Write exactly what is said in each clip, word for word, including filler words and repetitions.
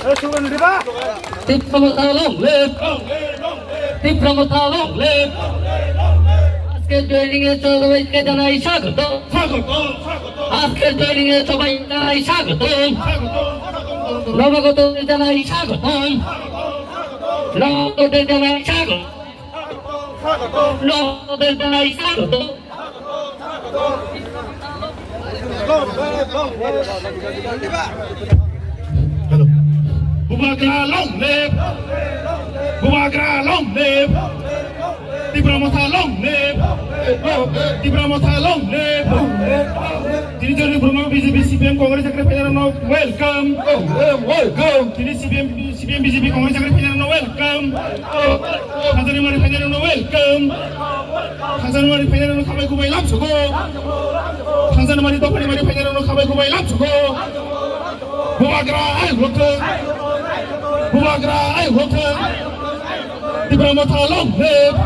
Tipra Motha long live! Tipra Motha long live! আজকে জয়েনিং এ সবাইকে জানাই স্বাগত। আজকে জয়েনিং এ সবাই জানাই স্বাগত। নবাগত জানাই স্বাগত। নবাগত জানাই স্বাগত। নবাগত জানাই স্বাগত। Hello. Bubagra long live! Bubagra long live! Tipra Motha long live! Tipra Motha long live! Tini jani Burma B J P, C P M, Congress, Congress, Congress, Congress, welcome! Welcome! Tini C P M, C P M, B J P, Congress, Congress, Congress, welcome! Thansa ni mari phainairokno welcome. Thansa ni mari phainairokno khabai kubai lamsogo. Thansa ni mari dophani mari phainairokno khabai kubai lamsogo. Bubagra ayuk lokthwng. Bubagra ayuk lokthwng. Tipra Motha long live.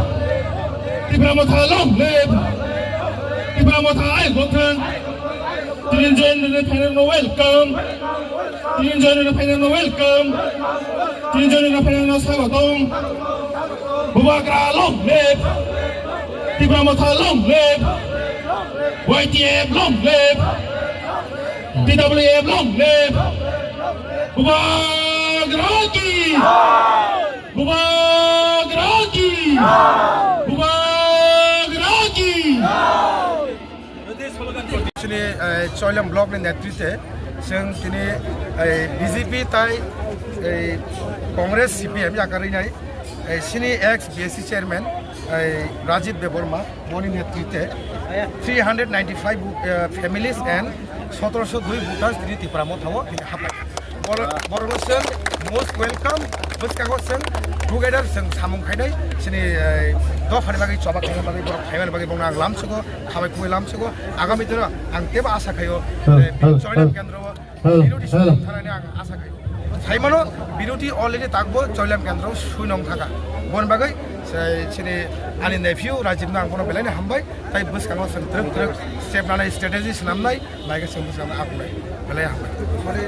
Tipra Motha long live. Tipra Motha ayuk lokthwng. Tini join rwna phainairokno welcome. Tini join rwna phainairokno welcome. Tini join rwna phainairokno swagotom. Bubagra long live. Tipra Motha long live. Y T F long live. T W F long live. Bubagra ki. Bubagra ki. Bubagra ki. Chini, eh, Choilam block ni netritwe chwng tini, eh, B J P tai, eh, Congress C P M yakarwi nai, eh, chini ex B S C chairman, eh, Rajit Debbarma boni netritwe three hundred ninety-five, eh, families and sotoroso dui voters tini Tipra Motha o tini hapai. Bor-, borokno chwng most welcome, bwskango chwng together chwng samung khainai, chini, eh, dophani bagwi choba khaina bagwi, borok phaimani bagwi, bongno ang lamsogo, khabai khubui lamsogo, agami dino ang teibo asa khaio, eh, Choilam kendro o biroti sui nong thanani ang asa khaio. Saimano biroti already takbo Choilam kendro sui nong thaka. Boni bagwi, eh, chini ani nephew Rajibno ang bono belaino hambai, tai bwskango chwng twrwk twrwk step nanai, strategy swnamnai, bai khe chwng bwskango akunai, belai hambai.